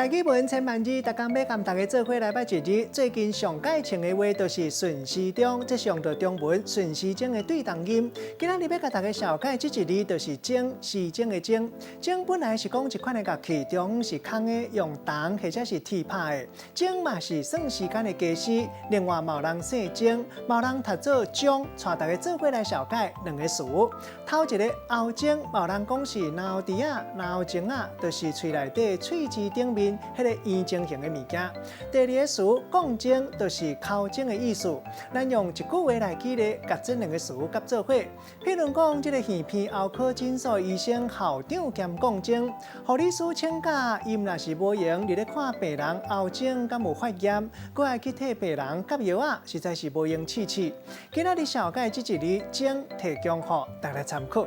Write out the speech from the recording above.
台語文千萬字，逐工欲共大家做伙來捌一字。最近上蓋穿的話就是順時鐘，這是用著中文順時鐘的對同音。今仔日欲共大家紹介這一字，就是鐘，時鐘的鐘。鐘本來是講一款的樂器，中是空的，用銅或者是鐵拍的。鐘嘛是算時間的家私。另外，嘛有人姓鍾，嘛有人讀做鐘，帶大家做伙來紹介兩个詞。頭一个喉鐘，嘛有人講是嚨喉仔、嚨喉鐘仔，就是喙內底喙舌頂面彼个圓鐘形的物件。第二个詞，摃鐘，就是敲鐘的意思。咱用一句話來舉例，共這兩个詞佮做伙。譬如講，這个耳鼻喉科診所醫生校長兼摃鐘，護理師請假，伊若是無閒，佇咧看病人喉鐘敢有發炎，閣愛去替病人夾藥仔，實在是無閒試試。今仔日紹介這一字鐘，提供予大家參考。